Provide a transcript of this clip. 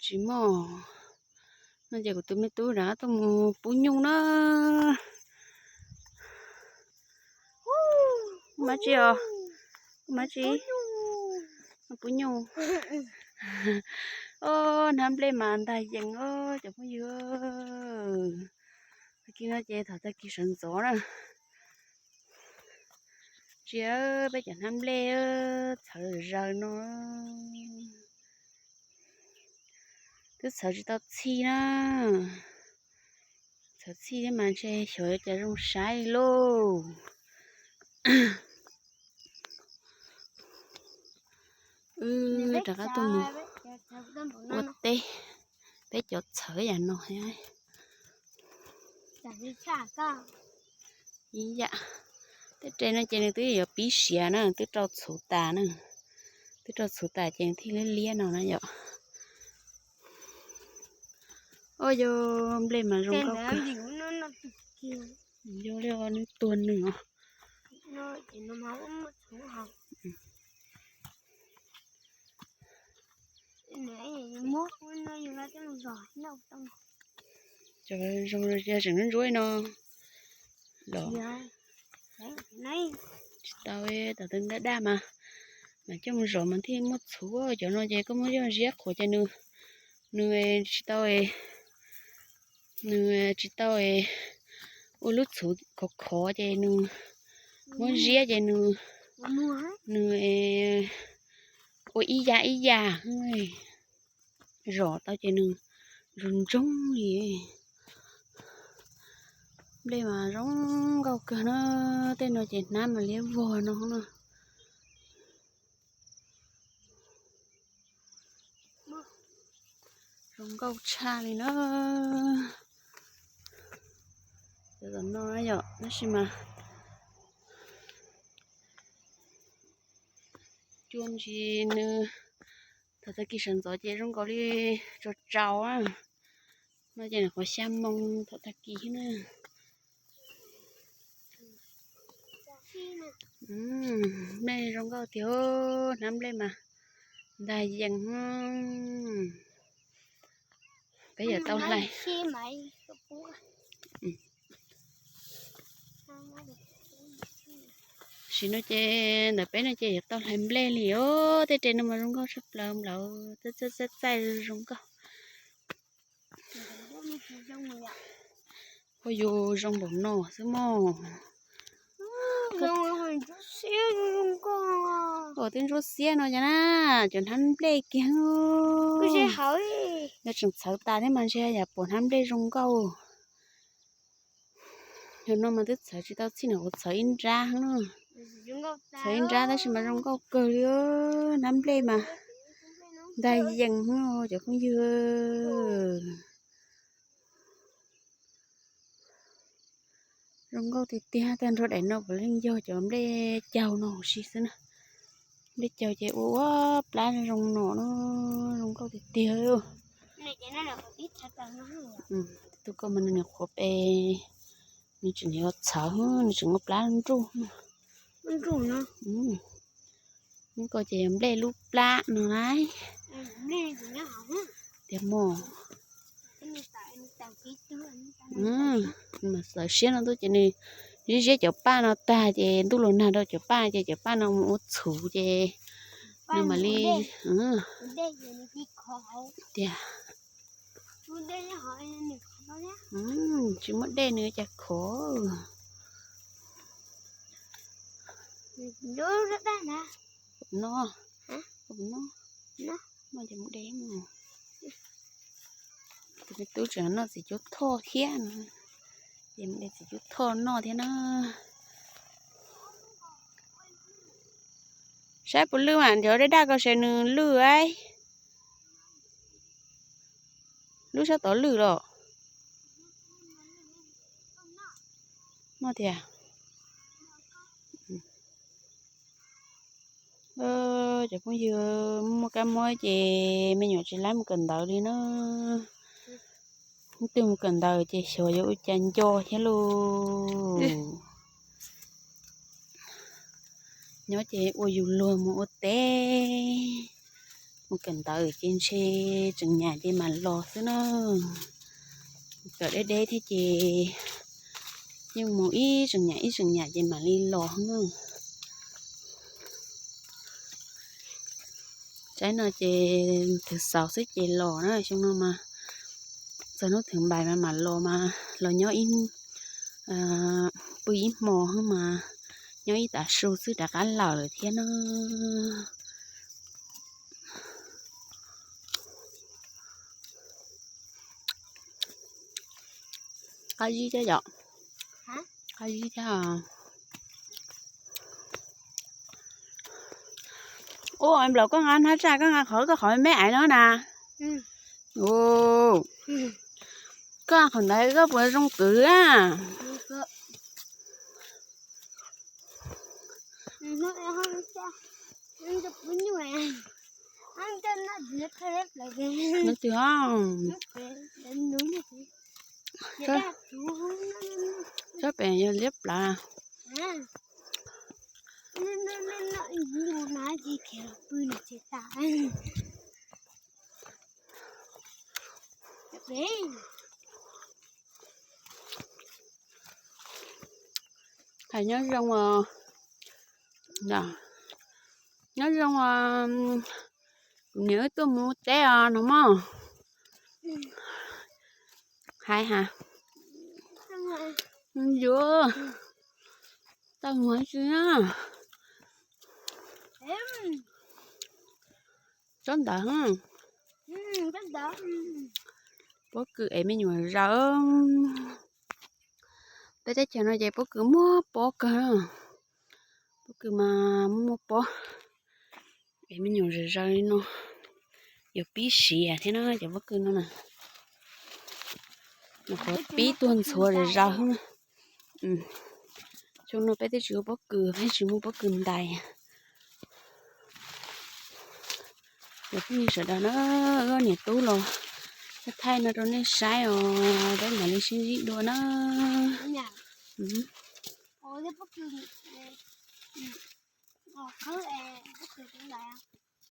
Tsis muaj no ces kuv tus me tub rov qab tuaj mus pub nyuj na. Mab tsi os? Mab tsi? Pub nyuj. Hnab nplej mas ntag yees os cov phooj ywg. Tag kis no ces thaum tag kis sawv ntxov na. Tsis, peb cov hnab nplej txhawv zaws no. Twb txhawv tsis tau txhij na. Txhawv txhij thiab mas ntshe xyov yuav cas zoo saib li lauj. Wb rov qab tuaj mus ua teb, peb cov txhawv yam no. Ib yam, tej re no ces nws twb yuav pib siav na, twb rau txhuv tas na. Twb rau txhuv tas ces nws thiaj liab liab no na yom. Ua yog nplej mas zoo nkauj kawg. Yog li nws tuag nws os. Cov zoo yog tseem ntsuab no los tsis tau, tam twg daj daj mas mam coj mus zom mas thiaj muaj txhuv. Cov no ces koj muab coj ziab qhuav ces nws, nws tsis tau, nws tsis tau ua lub txhuv khov khov ces nws muab ziab ces nws, nws ua ib yam ib yam, zom tau ces nws ntsoog ntsoog li. Nplej mas zoo nkauj kawg na, tej no ces hnab mas liab vog no na. Zoo nkauj tshaj li na. Cov tom no yom, tab sis mas cua ntsis nws thaum tag kis sawv ntxov ces zoo nkaus li tsaus tsaus na. No ces nws qhuav xya moo thaum tag kis na. Nplej zoo nkauj tiag, hnab nplej mas ntag yees. Peb yuav tau hlais. Sim no ces ntawm peb no ces yuav tau hlais nplej li os. Tej re no mas zoo nkauj tshaj plaws, nplawv txaij txaij zoo nkauj. Ua yus zoo npaum no xwb mog. Ua twb ntsuab xiab no ces na, cov hnab nplej kiag. Yog tseem txhawv tas thiab mas ntshe yam pom hnab nplej zoo nkauj. Yog no mas twb txhawv tsis tau txhij na, kuv txhawv ib nrab na. Txhawv ib nrab tab sis mas zoo nkauj kawg li, hnab nplej mas ntag yees cov phooj ywg. Zoo nkauj tiag tiag, tag nrho daim no puav leej yog cov nplej caug no huv si xwb na. Nplej caug ces ua ua plab zoo no na, zoo nkauj tiag tiag. Tus ko mas nws qhuav pes, nws tseem yuav txhawv, nws tseem ua plab nruj. Lub ko ces yog nplej lub plab no na. Tiag mog. Mas xaws siab no ntuj ces nws ziab ziab cov paj no tag ces ntuj los nag rau cov paj ces cov paj no mus ua txhuv ces nws mam li tiag. Tsis muaj dej nws cas khov. No, no, no ces mus de. Tus me tub tseem noj txiv cuab thoj thiab no, ces mus de txiv cuab thoj noj thiab na. Saib puas lwj mas, nrog daj daj ko seb nws lwj. Lub sab tod lwj los. Noj tiag. Cov phooj ywg, muaj kab mob ces me nyuam tsis laib mus kawm ntawv li na. Leej twg mus kawm ntawv ces xyov yuav ua cas nco thiab lauj. Nyob ces ua yus luag mus ua teb. Mus kawm ntawv ces ntshe tseem nyam ces mam los xwb na. Kawm deb deb thiab ces yeej mus ib tseem nyam ib tseem nyam ces mam li los na. Tsaib no ces thwv xaus xwb ces los na, xyoo no mas txog hnub thwv npais mas mam los mas los nyob ib, pw ib hmo xwb mas, nyob ib tav su xwb rov qab lawm lawm thiab na. Qab zib thiab yom? Qab zib thiab. Ua nplaum koj nqa hnab tsaj, koj nqa qhov, koj qhov me me aiv no na. Koj nqa qhov ntawd koj puas zoo kwv a? Nws twg os? Sab pem yog liab plawv. Hais nyob zoo os, nyob zoo os, kuv niam wb tuaj mus teb os no mog. Hais has, yuav tau mus tsis na. Tsob ntawd, pob kws es me nyuam zaws. Peb teb chaws no ces pob kws muaj pob kawg, pob kws mas muaj muaj pob. Es me nyuam zaws zaws li no, yuav pib siav thiab na cov pob kws no na. Nyuam qhuav pib tuag ntxhuav zaws zaws na. Xyoo no peb twb tsis ua pob kws, peb tsis muaj pob kws ntais. Cov phooj ywg sawv daws na, wb niam tub los thaij no rau nej saib os, peb mam li sib ntsib dua na.